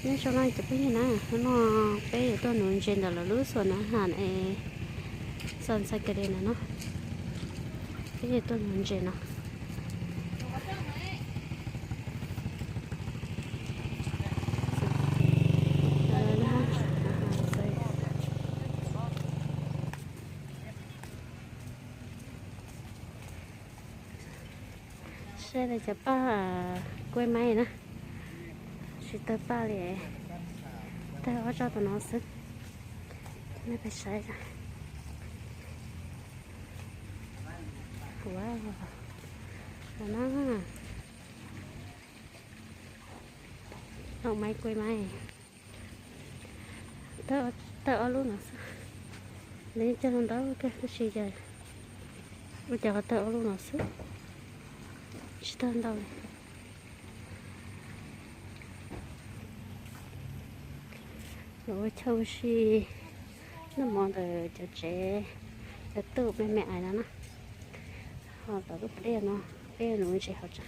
Nyob zoo na cov phooj ywg na, hnub no peb yuav tuaj nuv ntses ntawm lawv lub xuas na ha es, xuas ntxhais ka de na no, peb yuav tuaj nuv ntses no. Saib li cov paj kuaj maib na, tsis tawg paj li, tawg ob tsob tam no xwb. Nej peb saib, ua, no na, no maib kuaj maib. Tawg ob lub no xwb. Lawv cog ntau kawg tab sis cas ua cas ho tawg ob lub no xwb, tsis tawg ntau li. Los ua chaw ua si noj mov ntawm cov tsev, cov tuj me me ais no na. Ho tom lub pliaj no peb yuav nuv ntses hauv tsev,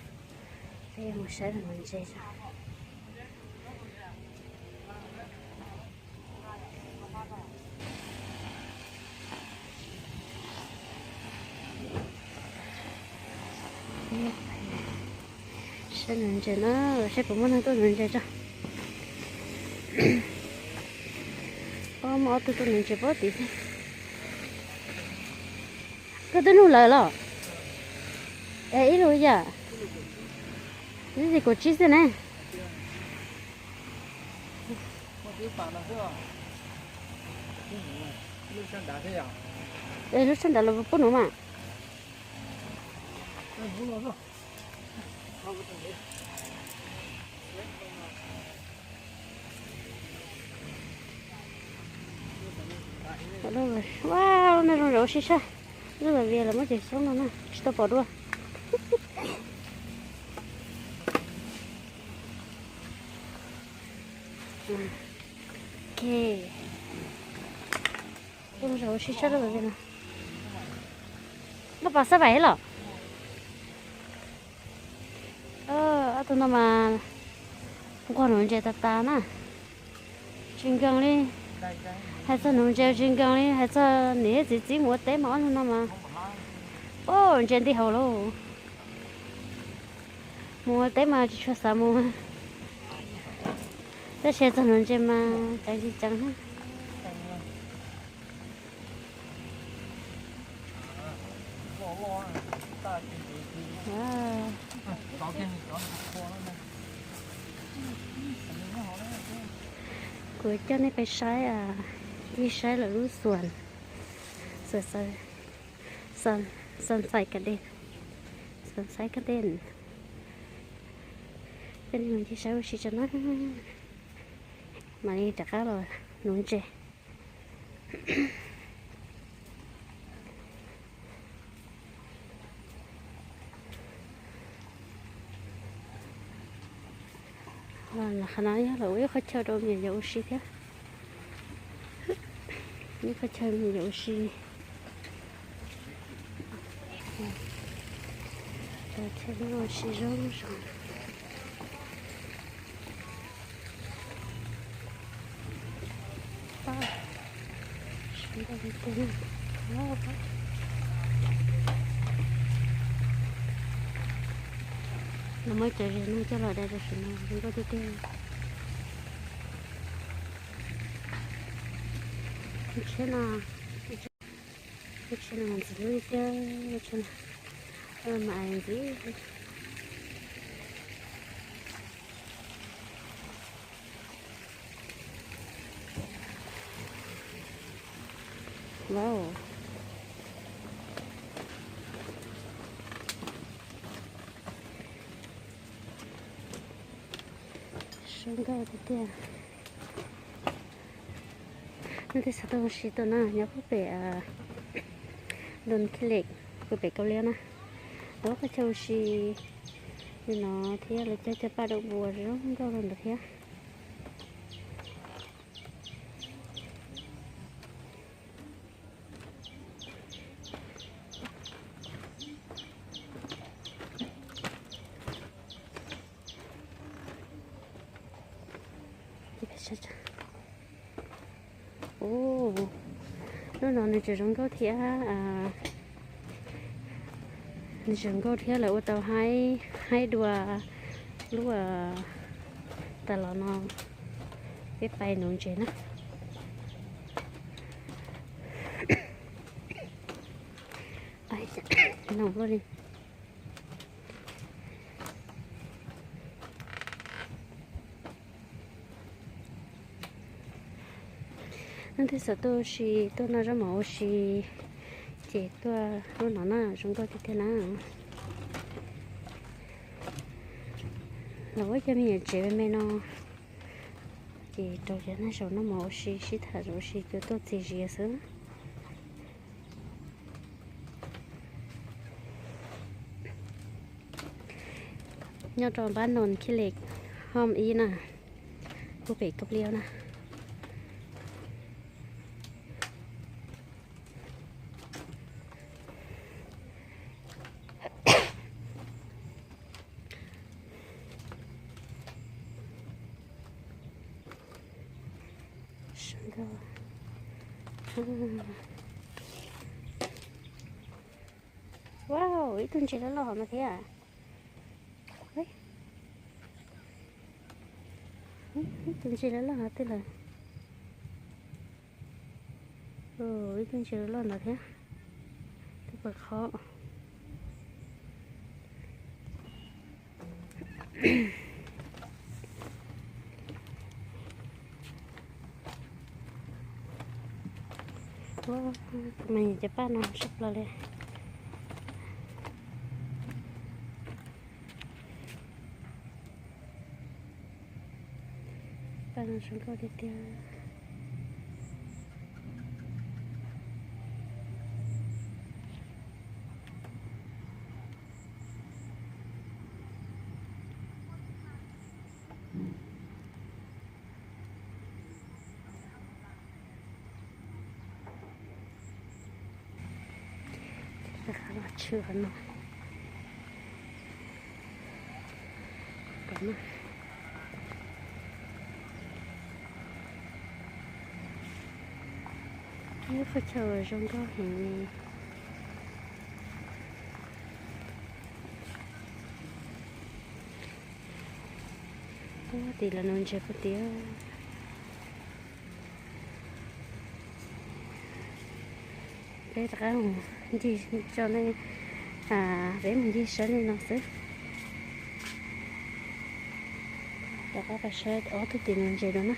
peb yuav mus saib nuv ntses tso. Saib nuv ntses na, saib puas muaj neeg tuaj nuv ntses tso. Muaj ob tug tuaj nuv ntses pob tid xwb. Koj twb nug lawm los? Es ib lus yam, ib txhis kaum tsib xwb ne. Es lub sab nrad los pub nuv mas. Ua, lub no zoo nraug ua si sab. Lub las vias los muab ceg xyoob no na, tsis tau pom dua. Ok. Lub no zoo ua si sab lub las vias no. Lub pas xab vais los. Ob tug no mas nquag nuv ntses tas tas na. Tsis nkees li. Hais txog nuv ntses tsis nkees li, hais txog niam thiab txiv txib mus ua teb mas ob tug no mas, ub, ntses nti haus lauj. Mus ua teb mas tsis tshua xav mus, tab sis txog nuv ntses mas ceev tsis ceev. Kuv coj nej peb saib, ib saib lawv lub xuas, xuas, xuas ntxhais ka de, xuas ntxhais ka de. Peb mus ncig saib ua si tso na, mam li rov qab los nuv ntses. Qhov no yog lawv ua ib qhov chaw rau me nyuam yaus ua si thiab. Ib qhov chaw me nyuam yaus ua si. Chaw ua si zoo zoo. Lawv muab cov zes no coj los dai rau saum no zoo nkauj tiag tiag. Lub tsheb no, lub tsheb no mas ntxim hlub tiag tiag, lub tsheb no mas ntxim. Wow. Zoo nkauj tiag tiag. Nej twb xav tuaj ua si tuaj na, nyob puag pem Don Klik, puag pem Kaus Liab na. Lawv qhov chaw ua si li no thiab, lawv cog cov paj dawb vua zoo nkauj rau ntawd thiab. Ub, lub no nws tseem zoo nkauj thiab, nws tseem nkauj thiab lawv ua tau haib, haib dua lub tas los no, peb pais nuv ntses na. Noo luaj li. Leej twg xav tuaj ua si, tuaj noj zaub mov ua si ces tuaj lub no na, zoo nkauj tiag tiag na. Los ua cov me nyuam tsev me me no ces rau cov neeg zaum noj mov ua si, sib tham zaum ua si, cov tuaj txiv zias xwb. Nyob rau Npab Noos Khib Lej Hom ib na, puag pem Kab Pliab na. Wow, ib tug ntses loj loj hov no thiab. Ib tug ntses loj loj hov twg lawm. Ib tug ntses loj loj ntawd thiab. Twb pom qhov. Tus me nyuam cov paj no sab plaws li. Paj no zoo nkauj tiag tiag. Qab los tshwm qhov no. Lub qhov chaw zoo nkauj heev li. Ub, tim los nuv ntses puag tim. Peb rov qab mus ncig tso nej, peb mus ncig saib li no xwb. Rov qab pais saib ob tug tim nuv ntses dua na.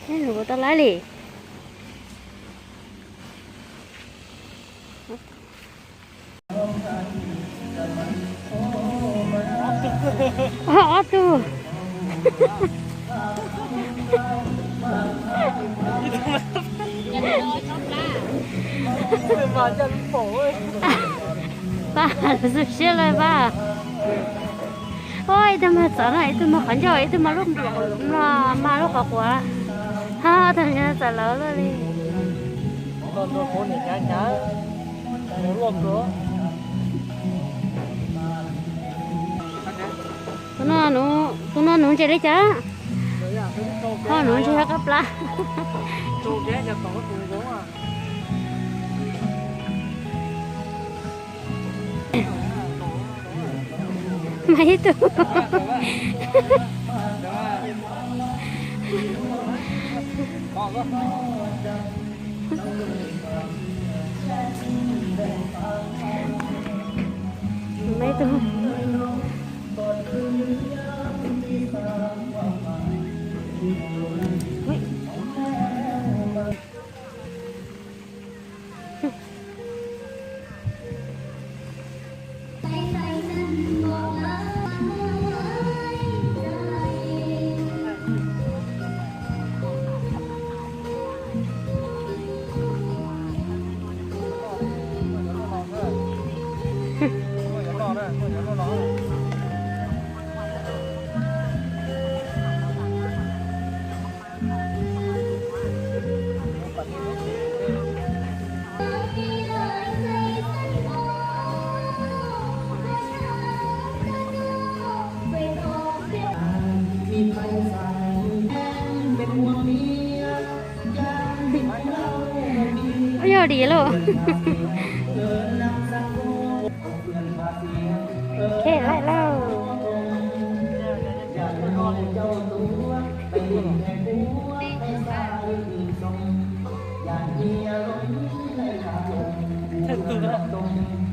Nws ua tau lawm li. Ob tug. Pab, zoo siab lawm pab. Ua ib tug mag txawv no, ib tug mag qhov ncauj, ib tug mag lub, mag lub qhov quav. Tus niag txawm lawv luaj li. Tus no, tus no nuv ntses li cas? Ho nuv ntses qab plab. Mas ib tug. Mas ib tug. Ua yog dim lauj. Laij lauj.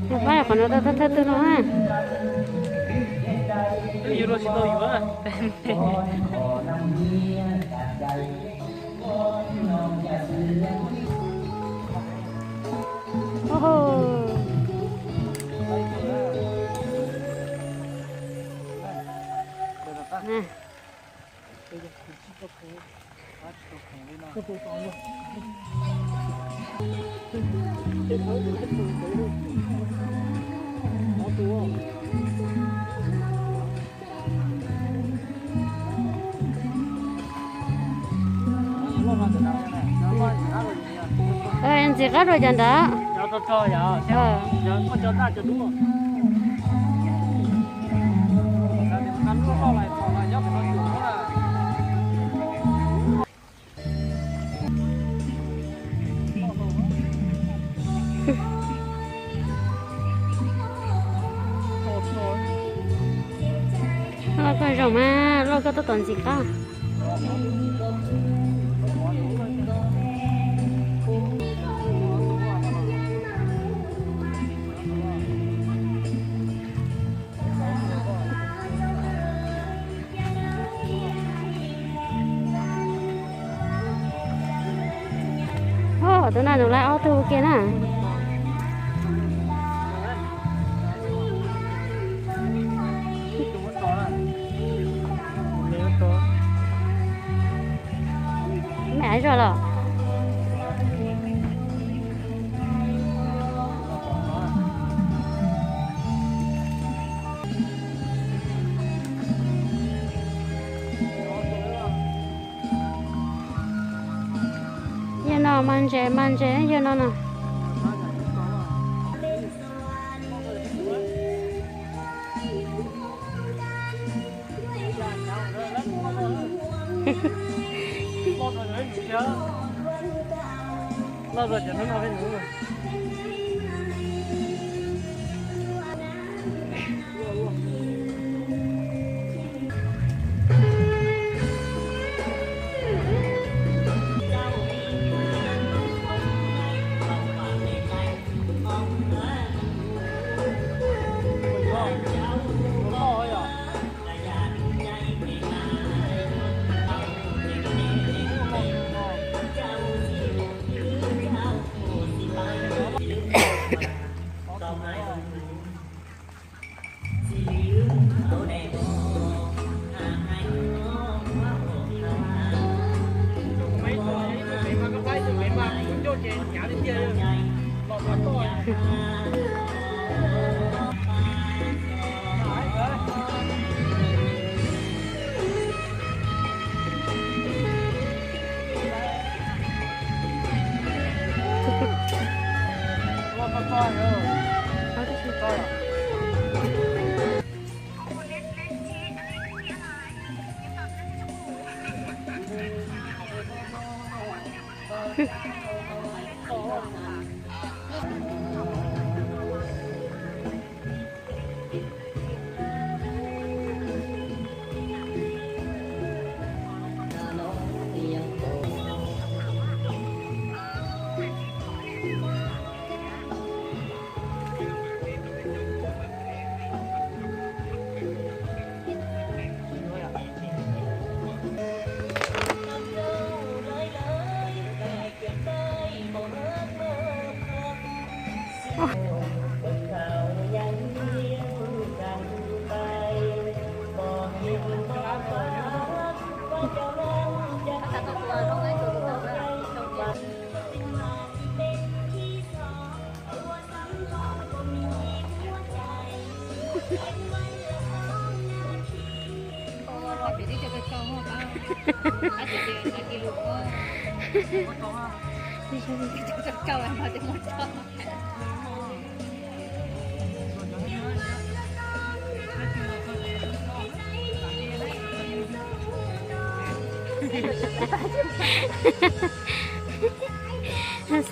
Pab qhov no tau thawj thawj tug no na. Ntxim qab dua cov nrad. Loj koj zoo mas, loj koj tuaj tom ntxim qab. Tus no nws lawv ob tug kiag na. Maj zog los. Yog no mas ntses mas ntses yog no no.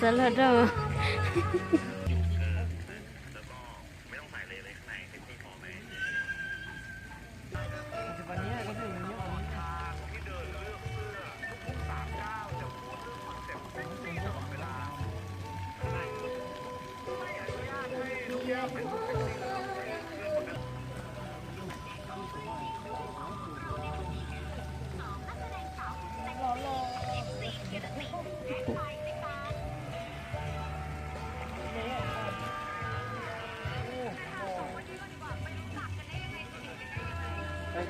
Xav los rau.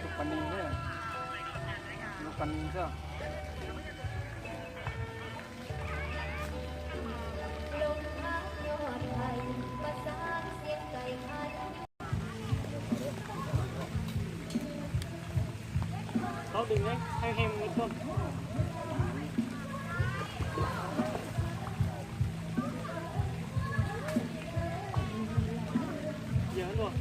Tus pas nis, tus pas nis xwb. Tau đừng đấy, hay hay một con. Giờ luôn.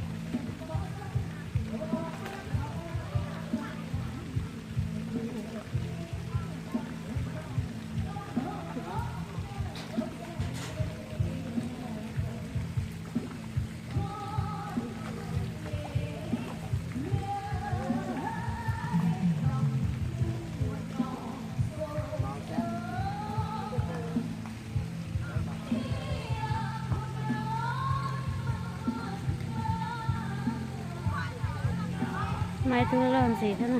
Maiv tub loj ntxiv thiab na.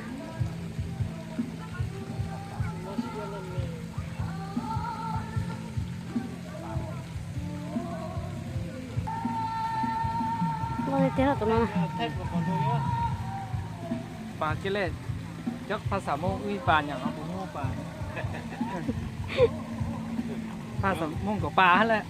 Loj tiag tiag tus no. Pas kiag li, cov phas xas Hmoob wb pas nyob, kuv Hmoob pas. Phas xas Hmoob kom pas lawm.